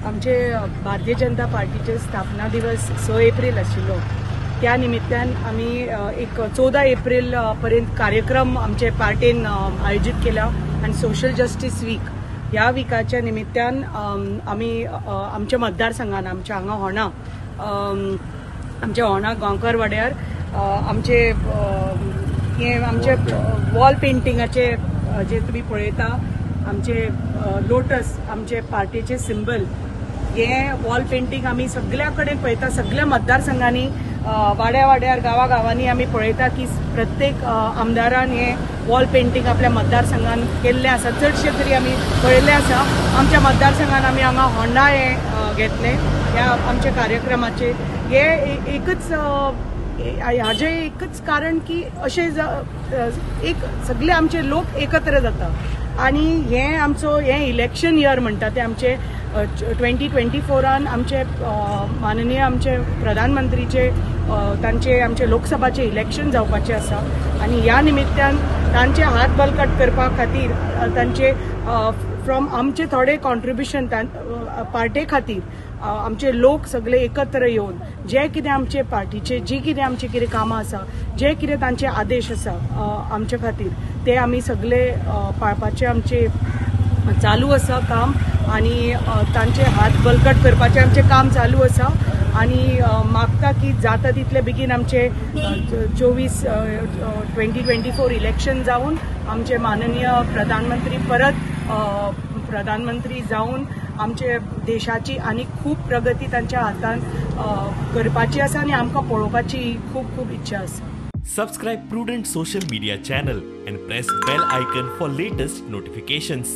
आमचे भारतीय जनता पार्टीचे स्थापना दिवस 6 एप्रिल आशिल्लो, त्या निमित्तान आमी एक 14 एप्रिल पर्यंत कार्यक्रम आमचे पार्टीन आयोजीत केला आनी सोशल जस्टीस वीक ह्या विकाच्या निमित्तान आमी आमच्या मतदारसंघान आमच्या हांगा होणा आमच्या होणा गांवकर वाड्यार आमचे हे आमचे वॉल पेंटिंगाचे जे तुमी पळयता आमचे लोटस आमचे पार्टीचे सिंबल हे वॉल पेंटिंग आमी सगळ्या कडेन पळयता, सगळ्या मतदारसंघांनी वाड्या वाड्यार गांवा गांवांनी आमी पळयता की प्रत्येक आमदारान हे वॉल पेंटिंग आपल्या मतदारसंघान केल्लें आसा. चडशे तरी आमी पळयल्लें आसा. आमच्या मतदारसंघान आमी हांगा होंडा हे घेतलें ह्या आमच्या कार्यक्रमाचे. हे एकच हाजें एकच कारण की अशें एक सगळे आमचे लोक एकत्र जाता आनी हे आमचो हे इलेक्शन इयर म्हणटा ते आमचे 2024 आमचे माननीय आमचे प्रधानमंत्रीचे तांचे आमचे लोकसभाचे इलेक्शन जावपाचे आसा आनी ह्या निमित्तान तांचे हात बलकट करपा खातीर तांचे फ्रॉम आमचे थोडे कॉन्ट्रिब्युशन पार्टे खातीर आमचे लोक सगळे एकत्र येवन जे कितें आमचे पार्टीचे जी कितें आमची कितें कामां आसा, जे कितें तांचे आदेश आसा आमचे खातीर ते आमी सगळे पाळपाचे आमचे चालू आसा काम आनी तांचे हात बलकट करपाचें आमचें काम चालू आसा. आनी मागता की जाता तितले बेगीन आमचे 2024 इलेक्शन जावन आमचे माननीय प्रधानमंत्री परत प्रधानमंत्री जावन आमचे देशाची आनी खूब प्रगती तांच्या हातान करपाची आसा आनी आमकां पळोवपाची खूब खूब इच्छा आसा. Subscribe Prudent social media channel and press bell icon for latest notifications.